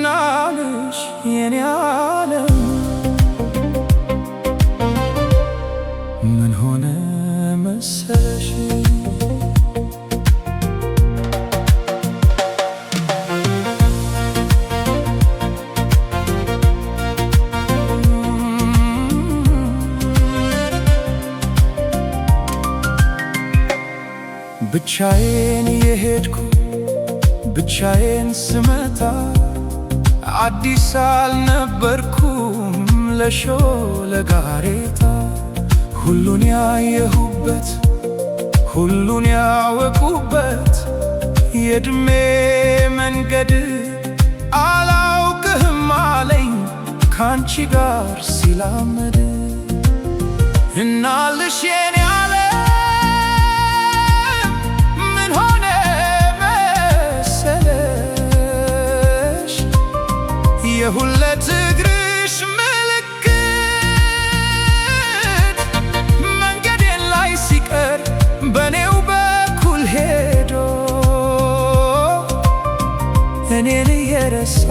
ናልሽ የኔ ዓለም፣ ምን ሆነ መሰለሽ? ብቻዬን የሄድኩ፣ ብቻዬን ስመጣ፣ አዲስ አልነበርኩም ለሾለ ጋሬጣ። ሁሉን ያየሁበት፣ ሁሉን ያወቁበት የእድሜ መንገድ አላውቅህም አለኝ ካንቺ ጋር ሲላመድ። እናልሽ የኔ ዓለም፣ ምን ሆነ መሰለሽ? የሁለት እግርሽ ምልክት መንገዴን ላይ ሲቀር በኔው በኩል ሄዶ፣ እኔን እየረሳ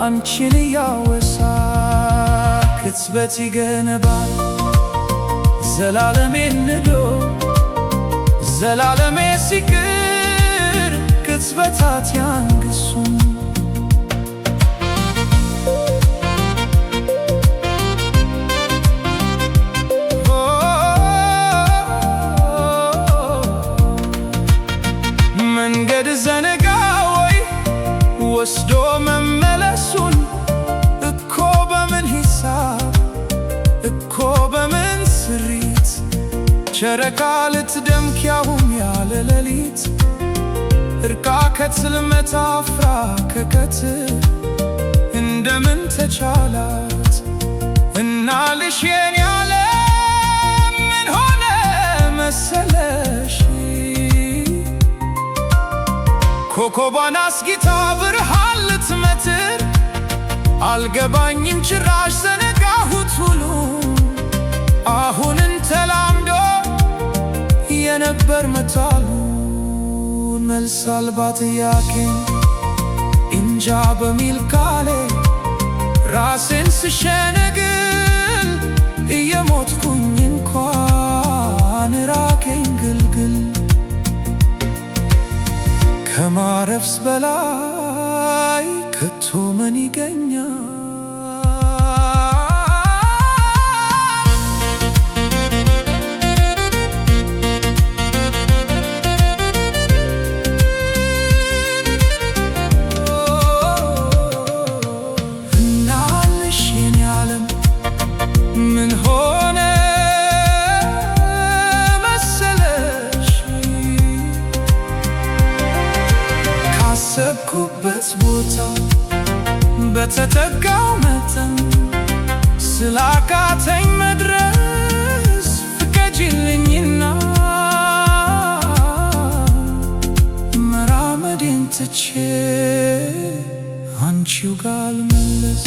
አንቺን እያወሳ፣ ቅጽበት ይገነባል ዘላለሜን ንዶ፣ ዘላለሜ ሲቅር ቅጽበታት ያንግሱን። መንገድ ዘነጋ ወይ ወስዶ መመለሱን? እኮ በምን ሂሳብ፣ እኮ በምን ስሪት፣ ጨረቃ ልትደምቅ ያውም ያለ ሌሊት፣ እርቃ ከጽልመት አፍራ ከቀትር እንደምን ተቻላት? እናልሽ የኔ ዓለም፣ ምን ሆነ መሰለሽ? ኮከቧን አስጊታ ብርሃን ልትመትር፣ አልገባኝም ጭራሽ ዘነጋሁት ሁሉ፣ አሁንን ተላምዶ የነበር መታሉን። መልስ አልባ ጥያቄን እንጃ በሚል ቃሌ ራሴን ስሸነግል፣ እየሞትኩኝ እንኳን ራቀኝ ግልግል። ከማረፍስ በላይ ከቶ ምን ይገኛል? እናልሽ የኔ ዓለም፣ ምን ሆነ መሰለሽ? ካሰብኩበት ቦታ በተጠጋው መጠን ስላቃተኝ መድረስ፣ ፍቀጂልኝና መራመዴን ትቼ አንቺው ጋር ልመለስ።